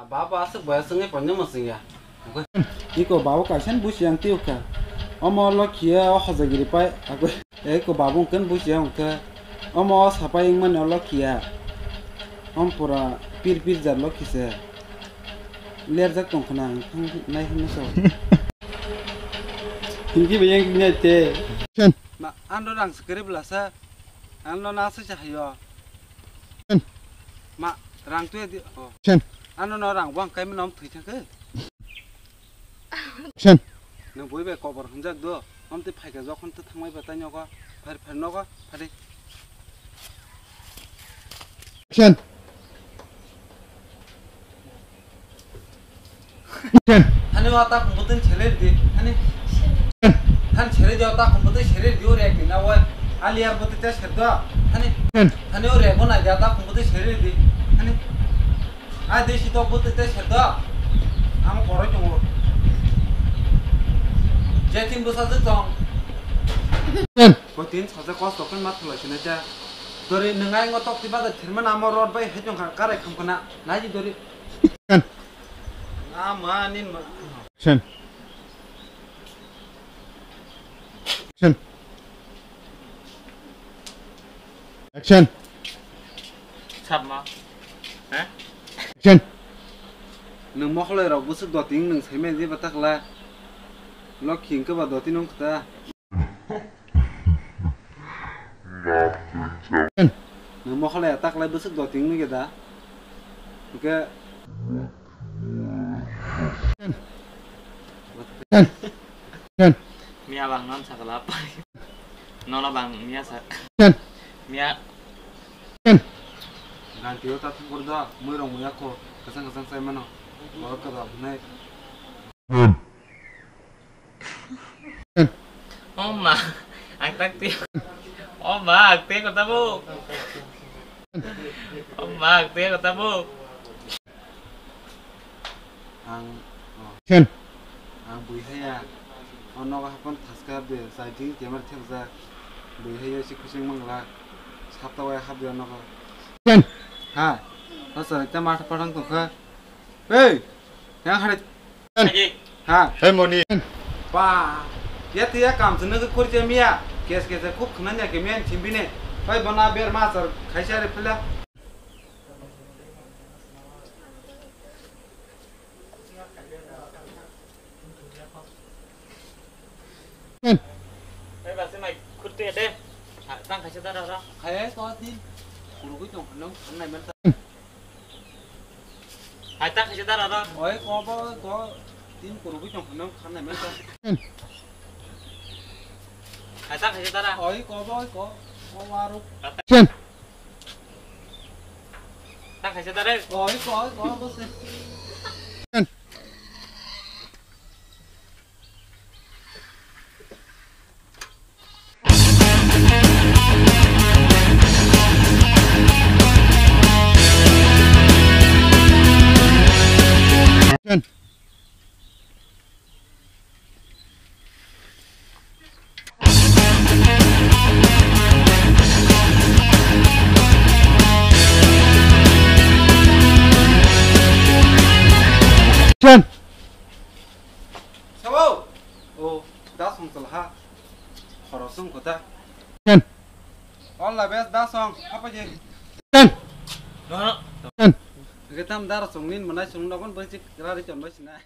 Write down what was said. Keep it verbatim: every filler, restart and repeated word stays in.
Baba aswk boya swngwi poino mwswngya. Iko babo kaisa ni busi ang tiyok kha. Omo lokhiya o hojagiri pai. Iko babo hwnkhe busi ang khe. Omo o sapai wngmani o lokhiya. Om pura pir pir jat lokhi se. Lerjak tong khna ang thang nai hwnwi sao. Hingki bayang nai te. Ma, ano rang se kwrwi bwlasa. Ano na se cha hayo. Ma, rang tu di. Oh. Ano no rang bang kai mano thwi thang khe. Nwng bui bai kobor hwnjak do. Om twi phaikha jokhon twi thangmai ba tai nogo. Phar phar nogo. Phari. Thani wa ta kumbutun chere di. Thani. Thani chere di ta kumbutun chere di ore ekdin na wa. Aliar butu te ser do. Thani. Thani ore bona di ta kumbutun chere di. Thani. A de si to butu te ser do. Amo koroi tongo. Jetin busa je tong. Ko tin sa je kosto ken mat thulai sine ja. Dori nwngai ngo tok tiba da thirma namo rod bai hejong kha karai kham khana. Naji dori. Action. Ama nin ma. Action. Action. Action. Sab ma. Eh? Action. Nwng mokholoi rok bwswk doting nwng saimai di batakla. Lokhi hwnkhe ba doting nung kta. Nwng mokholai ya taklai bwswk doting nugya da? Hwnkhe Miya bang non sakala pai. Nono bang miya sa. Miya. Ganti o ta thangkor da, mui rong muya ko, kasang kasang sai mano. Borok ka da, nai. Oh ma, ang tak ti. Oh ma, ang te ko tabuk. Oh ma, ang te ko tabuk. Ang, oh. Ang bui haya. Oh nogo hapon thaska de, saiding camera thepjak. Bui haya si kusing mangla. Sapta wai hap de nogo. Ha. Asa ta matha padang tongkha. Hey. Yang hari. Aji. Ha. Hey, Moni. Ba, ya tiya kam sene ke kurje miya. Kes kes khub khna nya ke miyan chimbine. Pai bana ber ma sar khaisa re phila. Hey, basi mai khurtu ya de. Tang khaisa dara ra. Khaya ko din. Kurugui tong khna nai man. Hai ta khaisa dara da. Oi ko bo ko tin kurugui tong khna khanai men ta. Hai ta khaisa dara. Oi ko bo ko ko waru. Chen. Ta khaisa dara. Oi ko oi ko bo se. Sabo! O, da song chwla ha. Khorok song kota. Ken. All the best, da song. Apa je? Ken. No, no. Ken. Ge tam dar song nin manai song nogon bai chik rari chon bai sinai.